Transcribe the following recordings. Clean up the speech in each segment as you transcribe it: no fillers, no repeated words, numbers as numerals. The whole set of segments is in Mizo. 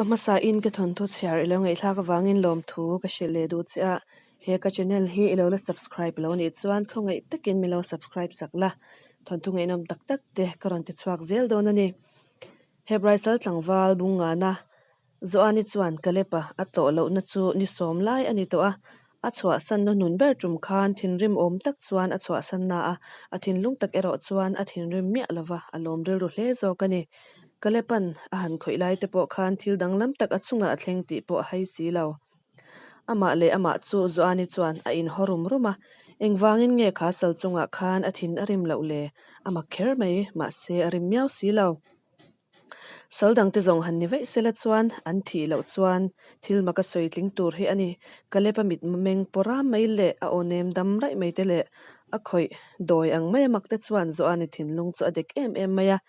A hmasa in ka thawnthu chhiar ilo ngaihthlak avangin lawmthu ka hrilh leh duh che a, he ka channel hi ilo la subscribe lo nih chuan khawngaih takin milo subscribe sak la, thawnthu ngaihnawm tak tak te ka rawn ti chhuak zel dawn a ni. Hebrai sal tlangval Bungngana Joani chuan Kalepa a tlawh lohna chu ni sawm lai a ni tawh a, a chhuahsanna hnun ber tum khan thinrim awm tak chuan a chhuahsanna a, a thinlung tak erawh chuan a thinrim miah lova a lawm rilru hle zawk a ni. Kalepa'n a han khawih lai te pawh khan thil danglam tak a chungah a thleng tih pawh a hai si lo. Amah leh amah chu Joani chuan a inhaw rum rum a, engvangin nge kha sal chungah khan a thin a rim loh le? A mak kher mai, mahse a rim miau si lo. Sal dangte zawng han ni vaih sela chuan an thih loh chuan thil mak a sawi tling tur hi a ni. Kalep-a mit meng pawra mai leh a aw nem dam raih mai te leh a khawih dawi ang mai a mak te chuan Joani thinlung chu a dek em em mai a.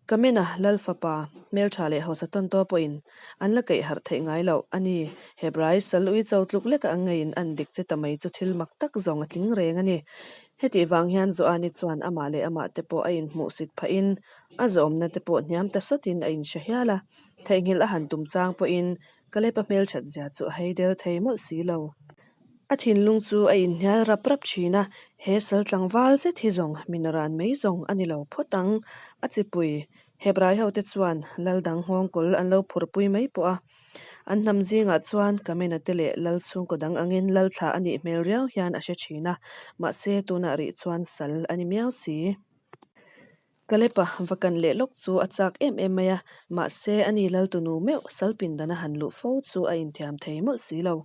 Kamena Lal fapa hmeltha leh hausa tawn tawh pawhin an la kaih harh theih ngai loh a ni. Hebrai sal ui cho tluk leka ang ngeiin an dik che ta mai chu thil mak tak zawng a tling reng a ni. Hetih vang hian Joani chuan amah leh amah te pawh a inhmuhsit phahin a zawmna te pawh hniam ta sawtin a inhre hial a, theihnghilh a han tum chang pawhin Kalepa hmelthat zia chu a hei der thei mawlh si lo. A thinlung chu a inhnial rap rap thin a, he sal tlangval zet hi zawng min ran mai zawng a ni lo phawt ang, a chipui Hebrai hote chuan lal dang nghawngkawl an lo phurpui mai pawh a. An hnam zingah chuan Kamena te leh lal chhungkaw dang angin lal thlah a nih hmel riau hian a hre thin a, mahse tunah rih chuan sal a ni miau si. Kalepa va kan leh lawk chu a chak em em mai a, mahse ani Laltunu meuh sal pindan a han luh fo chu a inthiam thei mawlh si lo.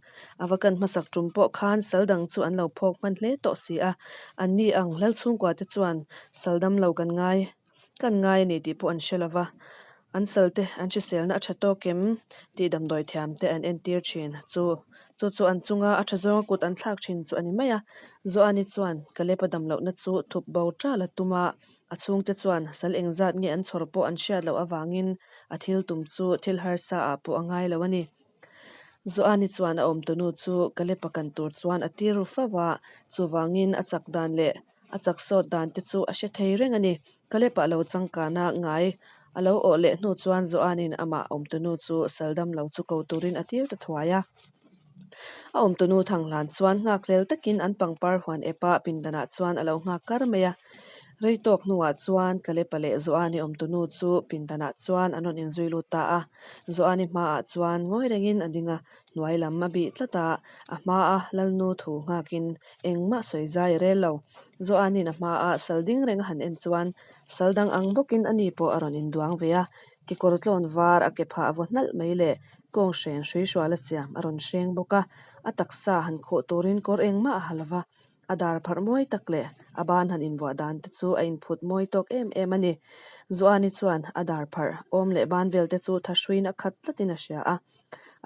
A va kan hmasak tum pawh khan sal dang chu an lo phawk hman hle tawh si a, anni ang Lal chhungkua te chuan sal dam lo kan ngai kan ngai a ni tih pawh an hre lo va, an sal te an hriselna a tha tawk em tih damdawi thiam te an entir thin chu chu chu an chunga a tha zawnga kut an thlak thin chu a ni mai a. Joani chuan Kalepa dam lohna chu thup bo tal a tum a, a chhungte chuan sal engzat nge an chhawr pawh an hriat loh avangin a thil tum chu thil harsa ah pawh a ngai lo a ni. Joani chuan a awmtunu chu Kalepa kan tur chuan a tir ru fo a, chuvangin a chak dan leh a chak sawt dan te chu a hre thei reng a ni. Kalepa lo changkana ngai a lo awh leh hnu chuan Joanin amah awmtunu chu sal dam lo chu ko turin a tir ta thuai a. A awmtunu Thanghlan chuan nghakhlel takin an pangpar huan epa pindanah chuan a lo nghak kar mai a. Rei tawk hnuah chuan Kalepa leh Joani awmtunu chu pindanah chuan an rawn inzui lut ta a. Joani hmaah chuan ngawi rengin a ding a, hnuai lam a bih tlat a, a hmaa Lalnu thu nghakin engmah sawi zai a rel lo. Joanin a hmaa sal ding reng a han en chuan sal dang ang bawkin ani pawh a rawn induang ve a, kekawr tlawn var a ke phah vaw hnalh mai leh kawng hren hrui hrual a siam a rawn hreng bawk a, a taksa han khuh turin kawr engmah a ha lo va, a dar pharh mawi tak leh a ban han invuah dan te chu a inphut mawi tawk em em a ni. Joani chuan a dar pharh awm leh ban vel te chu thahruiin a khat tlatin a hria a.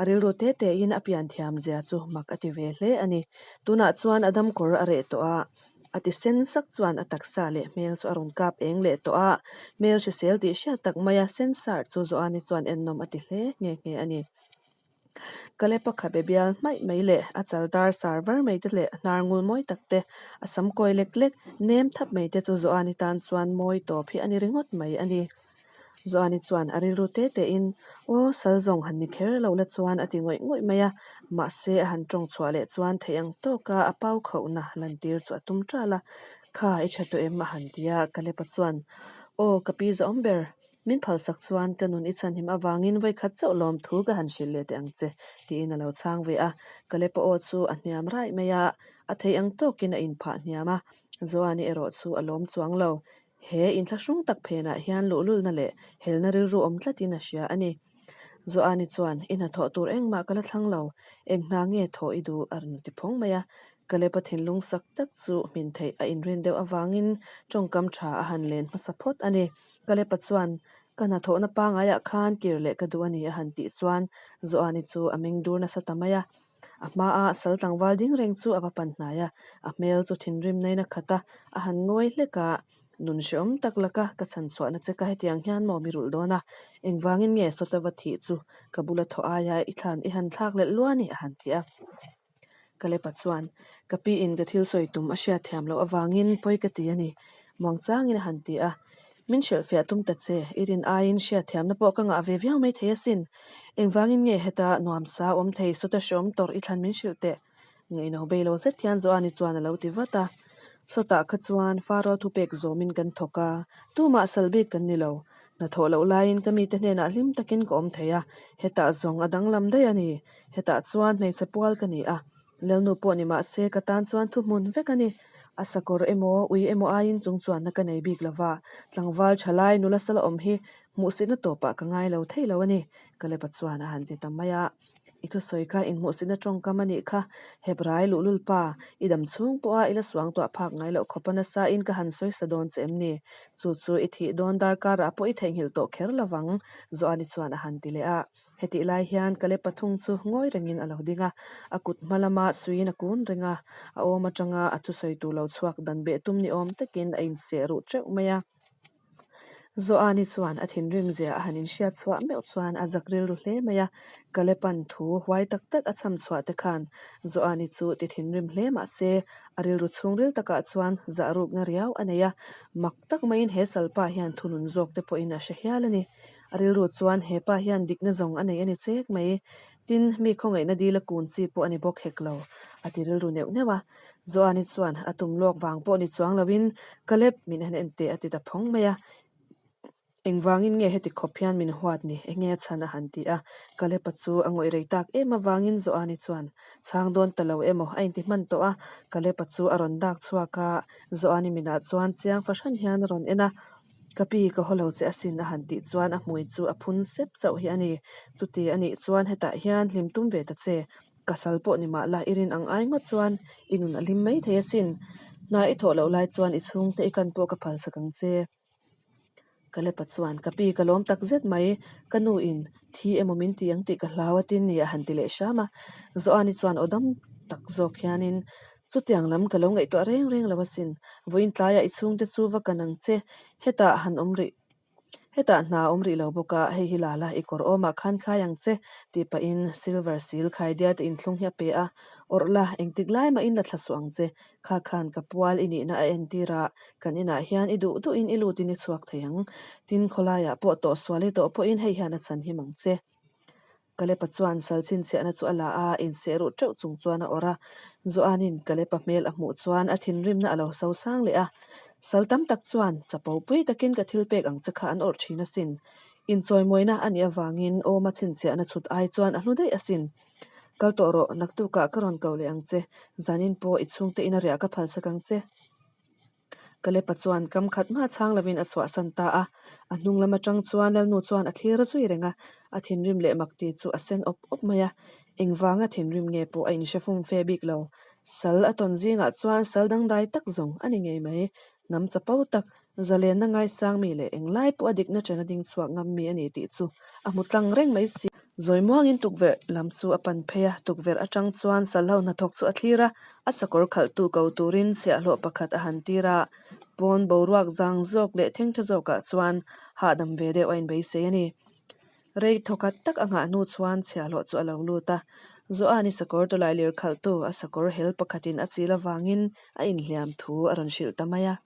A rilru te tein a pian thiam zia chu mak a ti ve hle a ni. Tunah chuan a dam kawr a reh tawh a, a ti sen sak chuan a taksa leh hmel chu a rawn kap eng leh tawh a, hmel hrisel tih hriat tak maia sen sar chu Joani chuan ennawm a ti hle nghe nghe a ni. Kalepa khabe bial hmaih mai leh a chal dar sar var mai te leh hnar ngul mawi tak te, a sam kawi lek lek nem thap mai te chu Joani tan chuan mawi tawp hi a ni ringawt mai a ni. Joani chuan a rilru te tein, Aw, sal zawng han ni kher lo la chuan a ti ngawih ngawih mai a, mahse a han tawng chhuah leh chuan theih ang tawka a pau khauhna lantir chu a tum ṭal a, Kha, i ṭha tawh em? a han ti a, Kalepa chuan, Aw, ka pi zawhawm ber, min phalsak chuan ka nun i chhanhim avangin vawikhat chauh lawm thu ka han hrilh leh teh ang che, tiin a lo chhang ve a, Kalepa aw chu a hniam raih mai a, a theih ang tawkin a inphah hniam a, Joani erawh chu a lawm chuang lo, He inthlahrung tak phenah hian luhlulna leh helna rilru awm tlatin a hria a ni. Joani chuan, I hnathawh tur engmah ka la thlang lo, eng hna nge thawh i duh? a rawn ti phawng mai a. Kalepa thinlung sak tak chu hmin theih a inrin deuh avangin tawngkam tha a han len hmasa phawt a ni. Kalepa chuan, Ka hnathawhna pangaiah khan kir leh ka duh a ni a han tih chuan Joani chu a meng dur nasa ta mai a. A hmaa sal tlangval ding reng chu a va pan hnai a, a hmel chu thinrim nain a khat a, a han ngawi hlek a, Nun hrehawm tak laka ka chhan chhuahna che ka hetiang hian maw mi rulh dawn a, engvangin nge sawta va thih chu ka bula thaw aia i thlan i han thlak leh lua ni a han ti a. Kalepa chuan, Ka piin ka thil sawi tum a hriat thiam loh avangin pawi ka ti a ni, muangchangin a han ti a. Min hrilhfiah tum ta che, i rin aiin hriatthiamna pawh ka ngah ve viau mai thei asin. Engvangin nge heta nuamsa awm thei sawta hreawm tawrh i thlan min hrilh teh? Ngaihno bei lo zet hian Joani chuan a lo ti vat a. Sawtah kha chuan Faro thupek zawmin kan thawk a, tumah sal bik kan ni lo. Hnathawh loh laiin ka mite hnenah hlim takin ka awm thei a, hetah zawng a danglam daih a ni. Hetah chuan hmeichhe pual ka ni a, Lalnu pawh ni mah se ka tan chuan thuhmun vek a ni. A sakawr emaw, ui emaw aiin chung chuanna ka nei bik lova, tlangval tha lai nula sala awm hi hmuhsitna tawpah ka ngai lo thei lo a ni, Kalepa chuan a han ti ta mai a. I thusawi kha inhmuhsitna tawngkam a nih kha, Hebrai luhlul pa, i dam chhung pawha i la suangtuah phak ngai loh khawpa nasa in ka han sawi sa dawn che em ni? Chu chu i thih dawn darkarah pawh i theihnghilh tawh kher lovang, Joani chuan a han ti leh a. Hetih lai hian Caleb pathum chu ngawi rengin a lo ding a, a kut hma lama suiin a kun reng a, a awm atanga a thusawi tur lo chhuak dan beh tum ni awm takin a inseh ruh teuh mai a. Joani chuan a thinrim zia a han inhriat chhuah meuh chuan a zak rilru hle mai a, Caleban thu huai tak tak a chham chhuah te khan Joani chu ti thinrim hle mah se a rilru chhungril takah chuan zah rukna riau a nei a, mak tak maiin he salpa hian thunun zawk te pawhin a hre hial a ni. A rilru chuan he pa hian dikna zawng a nei a ni chek mai. Tin, mi khawngaihna dil a kun chi pawh a ni bawk hek lo, a ti rilru neuh neuh a. Joani chuan a tum lawk vang pawh ni chuang loin, Caleb, min han en teh a ti ta phawng mai a. Engvangin nge heti khawp hian min huat ni? Enge a chhan a han ti a. Caleb-a chu a ngawih rei tak em avangin Joani chuan chhang dawn ta lo emaw a inti hman tawh a. Caleb-a chu a rawn dak chhuak a, Joani minah chuan chiang fahran hian a rawn en a. Ka pi, ka haw lo che asin a han tih chuan a hmui chu a phun sep chauh hi a ni. Chuti a nih chuan hetah hian hlim tum ve ta che. Ka sal pawh ni mah la, i rin ang ai ngawt chuan i nun a hlim mai thei asin. Hna i thawh loh lai chuan i chhungte i kan pawh ka phalsak ang che. Ka lepa chuan, Ka pi, ka lawm tak zet mai. Ka nu in thi emaw min ti ang tih ka hlau a tin ni a han ti leh hram a. Joani chuan aw dam tak zawk hianin, Chutiang lam ka lo ngaihtuah reng reng lo asin. Vawiin tlaiah i chhungte chu va kan ang che. Hetah han awm rih, hetah hna a awm rih lo bawk a, hei hi la la, i kawr awmah khan khai ang che, tih pahin silver sil khaidia te inthlung hi a pe a. Awrh la, engtik lai mahin la thla suh ang che. Kha khan ka pual i nihna a entir a, kan inah hian i duh duhin i lutin i chhuak thei ang. Tin, khawlaiah pawh tawhsual i tawh pawhin hei hian a chhan him ang che. Kalepa chuan sal chhinchhiahna chu a la a, inseh ruh teuh chung chuan a awrh a. Joanin Kalepa hmel a hmuh chuan a thinrimna a lo so sang leh a. Sal tam tak chuan chapo pui takin ka thil pek ang che kha an awrh thin asin. Inchawimawina a nih avangin awma chhinchhiahna chhut ai chuan a hlu daih asin. Kal tawh rawh, naktukah ka rawn ko leh ang che. Zanin pawh i chhungte ina riah ka phalsak ang che. Kalepa chuan kam khat hma chhang lovin a chhuahsan ta a, a hnung lam atang chuan Lalnu chuan a thlir a zui reng a, a thinrim leh mak ti chu a sen awp awp mai a, engvanga thinrim nge pawh a inhre fum fe bik lo. Sal a tawn zingah chuan sal dangdai tak zawng a ni ngei mai, hnam chapo tak, zalenna ngaisang mi leh englai pawh a dikna chen a ding chhuak ngam mi a ni tih chu a hmu tlang reng mai si. Zawi muangin tukverh lam chu a pan phei a, tukverh atang chuan Salho hnathawk chu a thlir a, a sakawr khalhtu ko turin chhiahhlawh pakhat a han tir a, pawn boruak zang zawk leh thengtha zawkah chuan hahdam ve deuh a inbeisei a ni. Rei thawkhat tak a nghah hnu chuan chhiahhlawh chu a lo lut a, Joani sakawr tawlai lir khalhtu a sakawr hel pakhatin a chil avangin a inhliam thu a rawn hrilh ta mai a.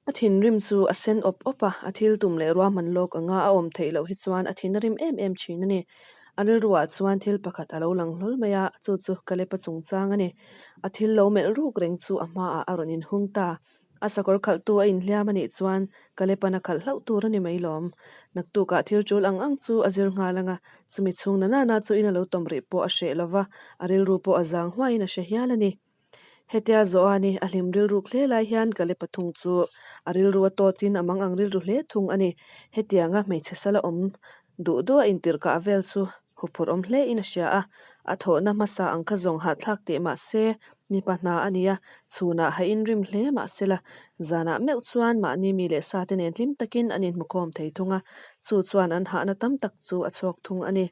A thinrim chu a sen awp awp a, a thil tum leh ruahman lawk anga a awm theih loh hi chuan a thin a rim em em thin a ni. A rilruah chuan thil pakhat a lo lang hlawl mai a, chu chu Kalepa chungchang a ni. A thil lo melh ruk reng chu a hmaah a rawn inhung ta. A sakawr khalhtu a inhliam a nih chuan Kalepan a khalh hlauh tur a ni mai lawm. Naktukah thil tul ang ang chu a zir nghal ang a, chumi chhung na nana chu in a lo tawm rih pawh a hreh lova, a rilru pawh a zang huaiin a hre hial a ni. Hetia Joani a hlim rilruk hle lai hian Kalepa thung chu a rilru a tawtin a mang ang rilru hle thung a ni. Hetianga hmeichhe sala awm duh duh a intirhkah vel chu huphurh awm hle in a hria a, a thawhna hmasa ang kha zawng hahthlak teh mah se mipa hna a ni a, chhunah ha inrim hle mah se la, zanah meuh chuan mahni mi leh sa te nen hlim takin an inhmukhawm thei thung a, chu chuan an hahna tam tak chu a chhuak thung a ni.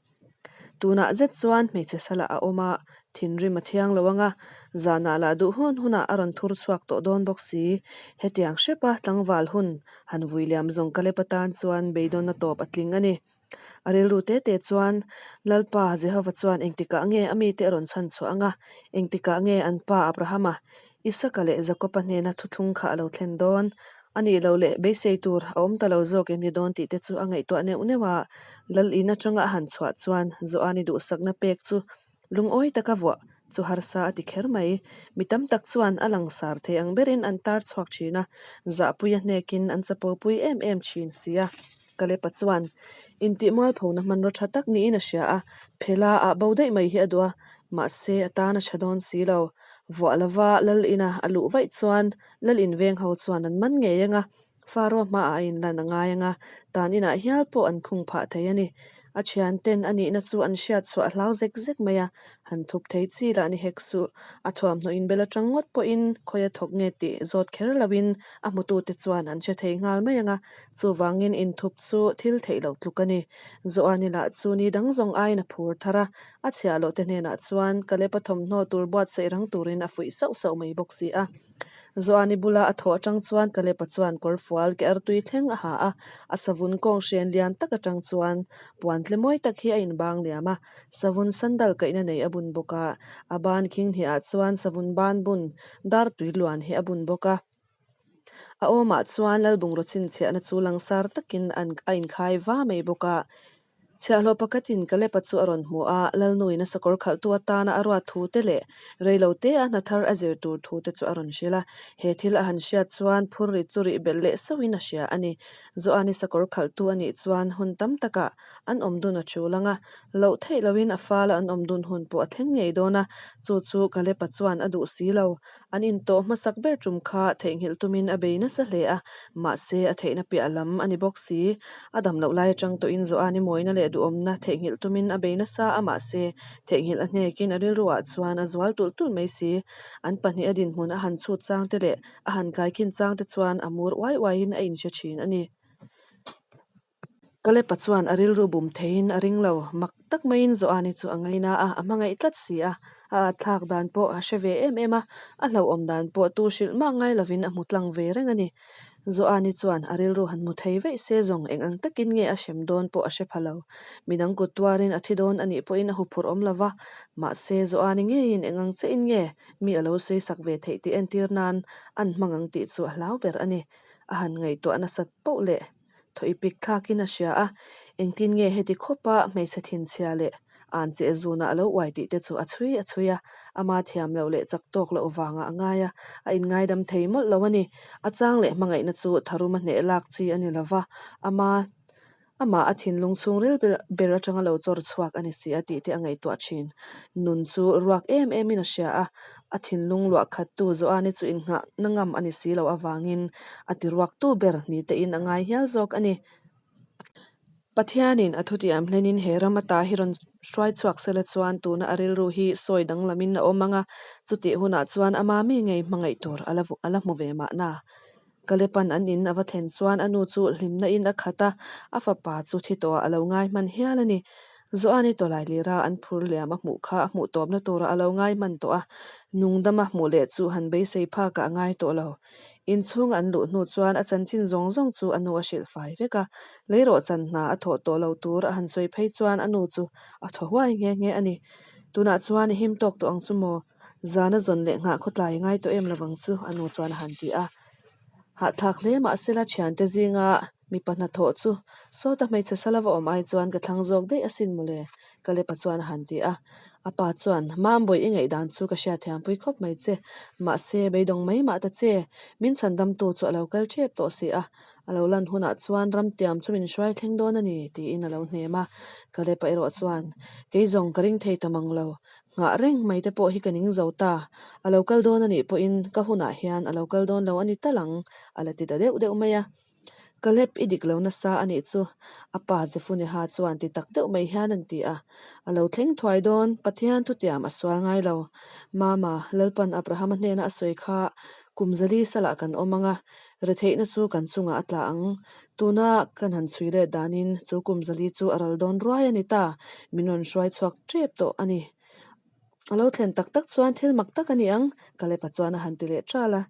Tunah zet chuan hmeichhe salah a awm a, thinrim a thiang lo ang a, zanah lah duh hun hunah a rawn thur chhuak tawh dawn bawk si. Hetiang hrepa tlangval hun han vui liam zawng Kalep atan chuan beidawnna tawp a tling a ni. A rilru te te chuan, Lalpa Jehova chuan engtikah nge a mite a rawn chhan chhuah ang a, engtikah nge an pa Abrahama, Isaka leh Jakoba hnena thuthlung kha a lo thlen dawn? A nih loh leh beisei tur a awm ta lo zawk em ni dawn tih te chu a ngaihtuah neuh neuh a, Lal in atanga a han chhuah chuan Joani duhsakna pek chu lungawi taka vuah chu harsa a ti kher mai. Mi tam tak chuan a langsar thei ang berin an tar chhuak thin a, zahpui a hnekin an chapopui em em thin si a. Kalepa chuan intih mualphona hmanraw tha tak niin a hria a, phela ah bo daih mai hi a duh a, mahse a tan a tha dawn si lo. Vuah lova Lal ina a luh vaih chuan Lal in veng ho chuan an man ngei ang a, Faro hmaah a inlan a ngai ang a, tan inah hial pawh an khung phah thei a ni. A thian ten a nihna chu an hriat chhuah a hlau zek zek mai a, han thup thei chi lah ni hek suh. A thuamhnaw inbel atang ngawt pawhin khawi a thawk nge tih zawt kher loin a hmutute chuan an hre thei nghal mai ang a, chuvangin inthup chu thil theih loh tluk a ni. Joani lah chu ni dang zawng aiin a phur thar a, a chhiah loh te hnenah chuan Kalepa thawmhnaw tur buatsaih rang turin a fuih sauh sauh mai bawk si a. Joani bula a thawh atang chuan Kalepa chuan kawr fual ke artui thleng a ha a, a savun kawng hren lian tak atang chuan puan tle mawi tak hi a inbang liam a, savun sandal kaihna nei a bun bawk a, a ban khing hniah chuan savun ban bun dar tui luan hi a bun bawk a. A awmah chuan Lal bungraw chhinchhiahna chu langsar takin an a inkhai va mai bawk a. Chhiahhlawh pakhatin Kalepa chu a rawn hmu a, Lalnuin a sakawr khalhtu atana a ruat thu te leh reilo te a hna thar a zir tur thu te chu a rawn hrilh a. He thil a han hriat chuan phur ri chu rih belh leh sauhin a hria a ni. Joani sakawr khalhtu a nih chuan hun tam takah an awm dun a tul ang a, loh theih loin a fala an awm dun hun pawh a thleng ngei dawn a, chu chu Kalepa chuan a duh si lo. An intawh hmasak ber tum kha theihnghilh tumin a bei nasa hle a, mahse a theihna piah lam a ni bawk si. A dam loh lai atang tawhin Joani mawina leh duhawmna theihnghilh tumin a bei nasa a, mahse theihnghilh a hnekin a rilruah chuan a zual tulh tulh mai si. An pahnih a dinhmun a han chhut chang te leh a han kaikhin chang te chuan a mur uai uaiin a inhre thin a ni. Kalepa chuan a rilru bum theiin a ring lo. Mak tak maiin Joani chu a ngaina a, a hmangaih tlat si a. A atthlak dan pawh a hre ve em em a, a hlauhawm dan pawh tu hrilh mah ngai lovin a hmu tlang ve reng a ni. Joani chuan a rilru han hmu thei veih se zawng eng ang takin nge a hrem dawn pawh a hre pha lo. Midang kut tuarin a thi dawn a nih pawhin a huphurh awm lo va, mahse Joani ngeiin eng ang chiahin nge mi a lo sawisak ve theih tih entir nan an hmang ang tih chu a hlau ber a ni. A han ngaihtuah nasat poh leh. Thaw i pik thlakin a hria a, engtin nge heti khawpa hmeichhe thinchhia leh an che zunah a lo uai tih te chu a chhui a chhui a, ama thiam loh leh chak tawk loh vangah a ngai a, a inngaidam thei mawlh lo a ni. A chang leh hmangaihna chu tharuma hneh lak chi a ni lo va, ama amah a thinlung chhungril ber atanga lo chawr chhuak a ni si a tih te a ngaihtuah thin. Nun chu ruak em emin a hria a, A thinlung luah khattu Joani chu innghah na ngam a ni si loh avangin a ti ruaktu ber ni tein a ngai hial zawk a ni. Pathianin a thutiam hlenin he ram ata hi rawn hruai chhuak sela chuan tuna a rilru hi sawi danglamin a awm ang a, chutih hunah chuan ama mi ngei hmangaih tur a la a la hmu ve mahna. Kalepan an in a va thlen chuan a nu chu hlimna in a khat a, a fapa chu thi tawhah a lo ngai hman hial a ni. Joani tawlai lira an phur liam a hmuh kha a hmuh tawpna turah a lo ngai hman tawh a, nungdama hmuh leh chu han beisei phakah a ngai tawh lo. Inchhunga an luh hnu chuan a chanchin zawng zawng chu a nu a hrilh fai vek a, leirawhchan hna a thawh tawh lo tur a han sawi phei chuan a nu chu a thaw huai nghe nghe a ni. Tunah chuan i him tawk tawh ang chu maw? Zana zawn leh nghah khawtlai i ngai tawh em lovang chu a nu chuan a han ti a. Hahthlak hle mahsela thiante zinga mipa hnathawh chu sawta hmeichhe sala va awm ai chuan ka thlang zawk daih asin mawle Kalepa chuan a han ti a. A pa chuan, Mambawi i ngaihdan chu ka hriatthiampui khawp mai che. Mahse, beidawng mai mah ta che. Min chhandamtu chu a lo kal tep tawh si a. A lo lan hunah chuan ramtiam chu min hruai thleng dawn a ni, tiin a lo hnem a. Kalepa erawh chuan, Kei zawng ka ring thei ta mang lo. Nghah reng mai te pawh hi ka ning zo ta. A lo kal dawn a nih pawhin ka hunah hian a lo kal dawn lo a ni tal ang, a la ti ta deuh deuh mai a. Caleb i dik lo nasa a nih chu, a pa Zefuneha chuan ti tak deuh mai hian an ti a. A lo thleng thuai dawn, Pathian thutiam a sual ngai lo. Mama, Lalpan Abrahama hnena a sawi kha kum zali salah kan awm ang a, retheihna chu kan chungah a tla ang. Tuna kan han chhui let danin chu kum zali chu a ral dawn ruai a ni ta, min rawn hruai chhuak tep tawh a ni. A lo thlen tak tak chuan thil mak tak a ni ang, Kalepa chuan a han ti leh ṭal a.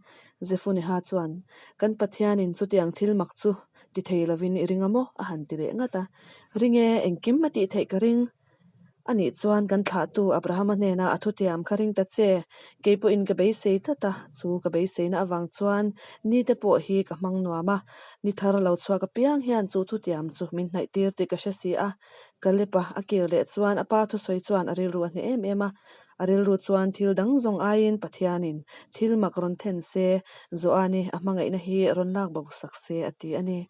Zefuneha chuan, Kan Pathianin chutiang thil mak chu ti thei lovin i ring a maw? a han ti leh ngat a. Ring e, engkim a tih theih ka ring. Anih chuan kan thlahtu Abrahama hnenah a thutiam kha ring ta che. Kei pawhin ka beisei tlat a, chu ka beiseina avang chuan nite pawh hi ka hmang nuam a. Ni thar lo chhuak apiang hian chu thutiam chu min hnaih tir tih ka hre si a. Kalepa a kir leh chuan a pa thusawi chuan a rilru a hneh em em a. A rilru chuan thil dang zawng aiin Pathianin thil mak rawn then se, Joani a hmangaihna hi rawn lak bo sak se a ti a ni.